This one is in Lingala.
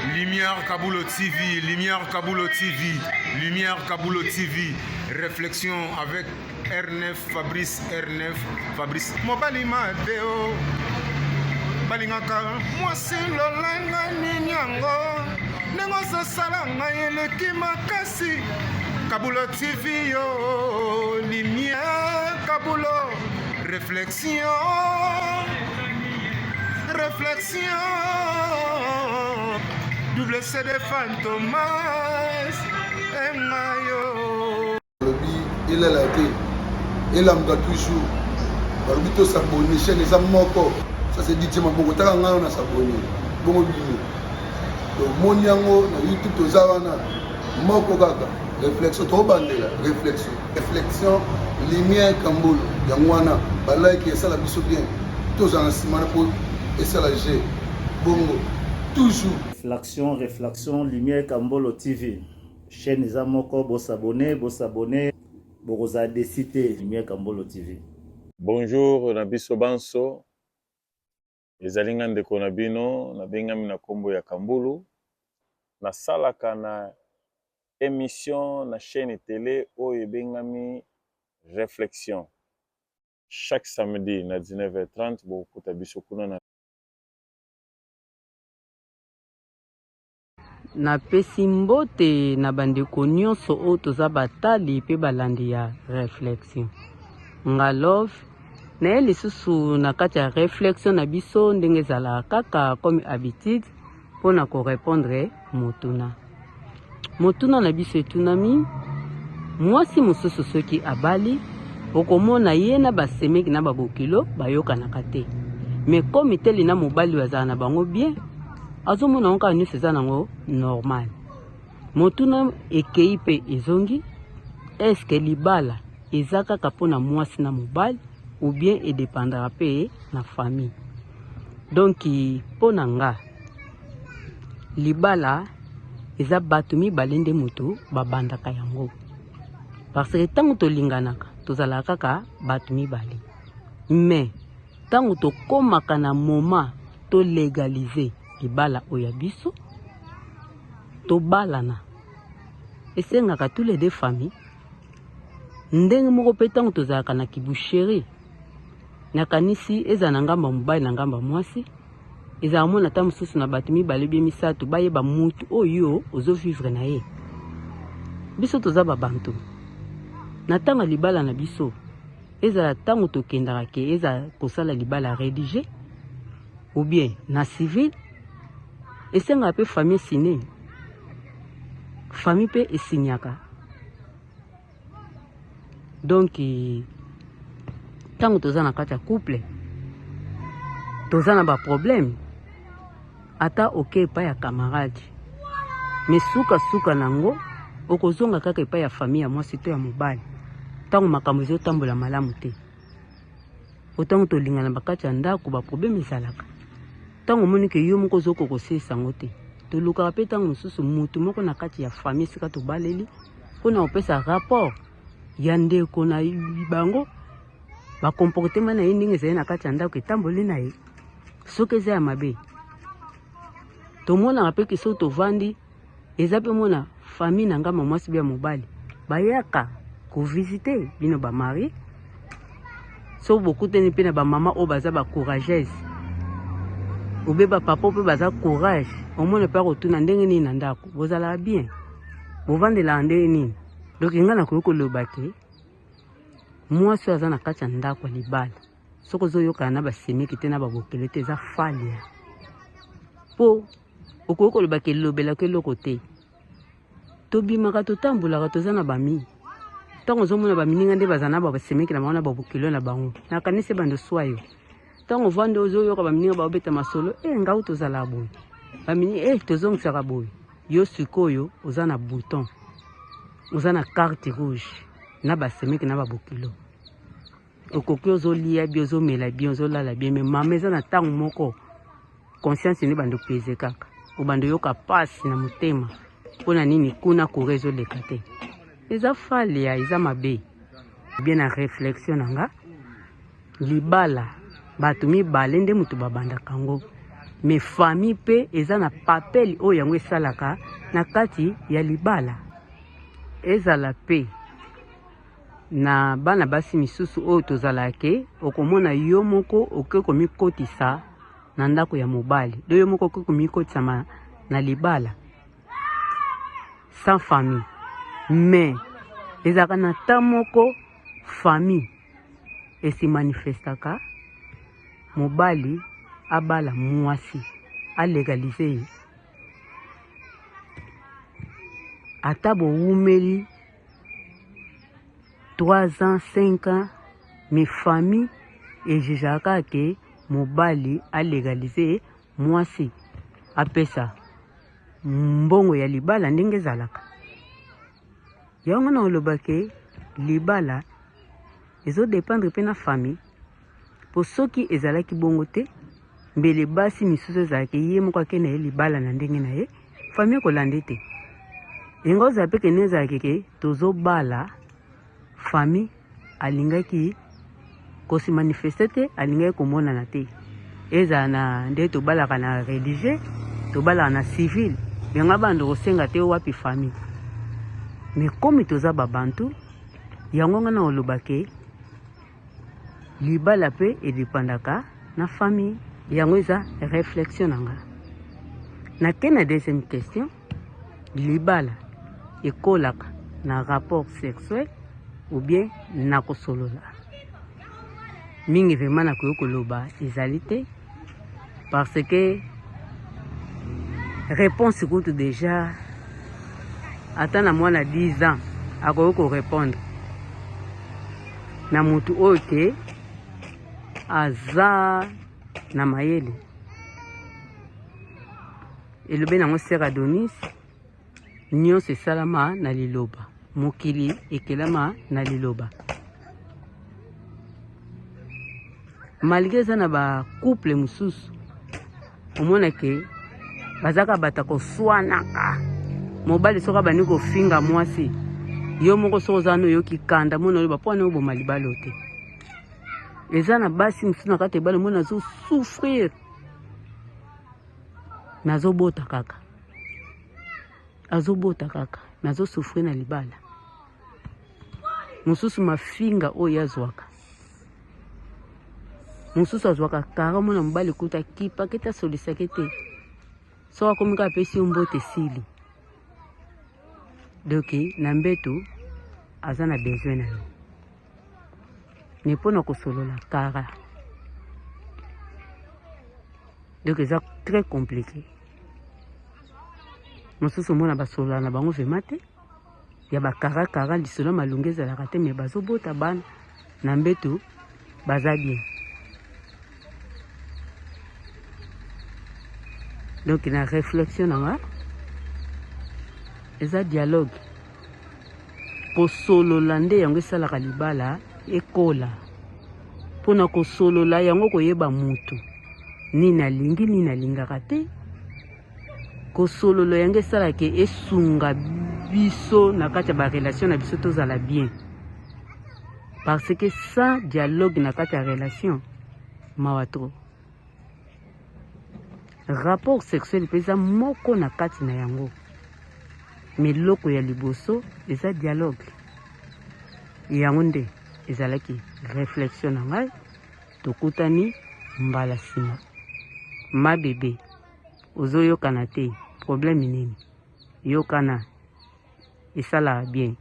Lumière Kabulo TV, Lumière Kabulo TV, Lumière Kabulo TV, réflexion avec R9 Fabrice R9 Fabrice mobali mabe o balingaka mwasi lolanga nini yango ndenge ozosala ngai eleki makasi Kabulo TV yo Lumière Kabulo réflexion réflexion double CD Fantomas engayo balobi elala te elamuka toujours balobi tosabone chaîne eza moko ça c'est DJ maboko taka ngai na sabone bongo bino tomoni yango na youtube toza wana moko kaka réflexion tobandela réflexion réflexion lumière kambolo yango wana balike esala biso bien tozala na nsima na mpo esala g bongo toujours. Réflexion, réflexion, Lumière Kambolo TV. Chaîne eza moko, bosabone, bosabone, bokozala desi te. Lumière Kambolo TV. Bonjour na biso banso, ezali nga ndeko na bino, nabengami na kombo ya Kambulu, nasalaka na emission na chaîne tele oyo ebengami Reflexion. Chaque samedi na 19h30 bokokuta biso kuna na. Napesi mbote na bandeko nyonso oyo toza batali pe balandi ya reflexion. Nga Love naye lisusu na kati ya reflexion na biso ndenge ezalaka kaka comme habitude mpo na ko repondre motuna. Motuna na biso etunami, mwasi mosusu soki abali, okomona ye na basemeki na babokilo bayokanaka te. Mais comme teli na mobali bazala na bango bien, azomona yango kaka nyonso eza nango normal. Motuna ekei mpe ezongi, eske libala eza kaka mpo na mwasi na mobali ou bien edependaka mpe na famille? Donc mpo na nga libala eza bato mibale nde moto babandaka yango, parce que ntango tolinganaka tozalaka kaka bato mibale, mais ntango tokomaka na moment to legaliser libala oyo ya biso tobalana, esengaka tous les deux familles ndenge moko. Mpe ntango tozalaka na kibusheri, nakanisi ezala na ngambo ya mobali na ngambo ya mwasi, ezala mona ata mosusu na bato mibale bie misato bayeba mutu oyo ozovivre na ye. Biso toza babantu na ntango ya libala na biso, ezala ntango tokendaka ke ezala kosala libala rédigé ou bien na civil, esengaka mpe famille esine, famille mpe esignaka. Donc ntango toza na kati ya couple, toza na baproblème, ata oke epai ya camarade, mais sukasuka nango okozonga kaka epai ya famille ya mwasi to ya mobali ntango makambo ezotambola malamu te. Po ntango tolingana bakati ya ndako, baproblème ezalaka. Ntango omoni ke yo moko ozokoka kosilisa yango te, tolukaka mpe ntango mosusu motu moko na kati ya famille esika tobaleli mpona kopesa rapport ya ndeko na bango, bacomportement na ye ndenge ezali na kati ya ndako, etamboli na ye. Soki eza ya mabe, tomonaka mpe ke soki tovandi eza mpe mona famille na ngambo ya mwasi ya mobali bayaka kovisite bino bamari. Soki bokutani mpe na bamama oyo baza bacourageuse obe bapapa mpe baza courage, omona mpe akotuna ndenge nini na ndako bozalaka bien, bovandelaka ndenge nini. Donc ngai nakoki koloba ke mwasi oyo aza na kati ya ndako ya libala, soki ozoyokana na basemeki te na babokele te, eza falia, mpo okoki koloba ke elobelaka eloko te. Tobimaka, totambolaka, toza na bami. Ntango ozomona bamininga nde baza na basemeki na bango na babokilo na bango, nakanisi ebando swa yo. Ntango ovandi ozoyoka bamininga baobeta masolo, e ngau tozalaka boye, bamini e tozongisaka boye. Yo sikoyo oza na bouton, oza na carte rouge na basemeki na babokilo, okoki ozolia bien, ozomela bien, ozolala bien, mais mama eza na ntango moko conscience nde bando pese kaka, obanda oyoka pasi na motema. Mpona nini? Kuna courant ezoleka te, eza falia, eza mabe bien. Na réflexion na nga, libala bato mibale nde moto babandaka yango. Mais famille mpe eza na papel oyo yango esalaka na kati ya libala. Ezala mpe na bana basi misusu oyo tozalaka ke okomona yo moko okoki komikotisa na ndako ya mobali, do yo moko okoki komikotisa na libala sans famille. Mais ezalaka na temps moko famille esi manifestaka mobali abala mwasi alegalize ye, ata bowumeli 3 ans 5 ans, mais famille ejejaka ke mobali alegalize mwasi, apesa mbongo ya libala ndenge ezalaka. Yango na oloba ke libala ezodépendre mpe na famille, po soki ezalaki bongo te, mbele basi misusu ezalaki ye moko ake na ye libala na ndenge na ye, famille ekolanda te. Yango ozala mpe kende ezalaki ke tozobala, famille alingaki kosi manifeste te, alingaki komonana te. Ezala na nde tobalaka na religieux, tobalaka na civil, yango bando kosenga te wapi famille. Mais komi toza babantu, yango nga na oloba ke libala mpe edépendaka na famille. Yango eza réflexion na nga. Nake na deuxième question: libala ekolaka na rapport sexuel ou bien na kosolola? Mingi vraiment nakoki koloba ezali te, parce que réponse kutu déjà ata na mwana 10 ans akoki korépondre na motu oyo te aza na mayele. Elobi nango Sœur Adonis, nyonso esalama na liloba, mokili ekelama na liloba. Malgré eza na bacouple mosusu omonake bazaka bato koswanaka, mobali soki abandi kofinga mwasi, yo moko soki oza wana oyoki kanda, mona oloba mpo wana oboma libala te. Eza na basi mosusu na kati ebala, mona azosouffrir, nazobota kaka, azobota kaka, nazosouffrir na libala. Mosusu mafinga oyo azwaka, mosusu azwaka kara, mona mobali kuta kipaki te, asolisaki te, soki akomi kaka apesi yo mbote, esili. Donc na mbeto aza na besoin na yo, mais mpona kosolola kara. Donc eza très compliqué. Mosusu omona basolola na bango vraiment te, ya bakarakara, lisolo malongi ezalaka te, mais bazobota bana, na mbeto baza bien. Donc na réflexion na nga eza dialogue, kosolola nde yango esalaka libala ekola. Mpona kosolola yango, koyeba mutu nini alingi, nini alingaka te, kosolola yango esalaka esunga biso na kati ya barelation na biso tozala bien, parce que sans dialogue na kati ya relation, mawa trop. Rapport sexuel mpe eza moko na kati na yango, mais eloko ya liboso eza dialogue. Yango nde ezalaki réflexion na ngai. Tokutani mbala nsima. Ma bebe, ozoyokana te, problème nini? Yokana, esalaka bien.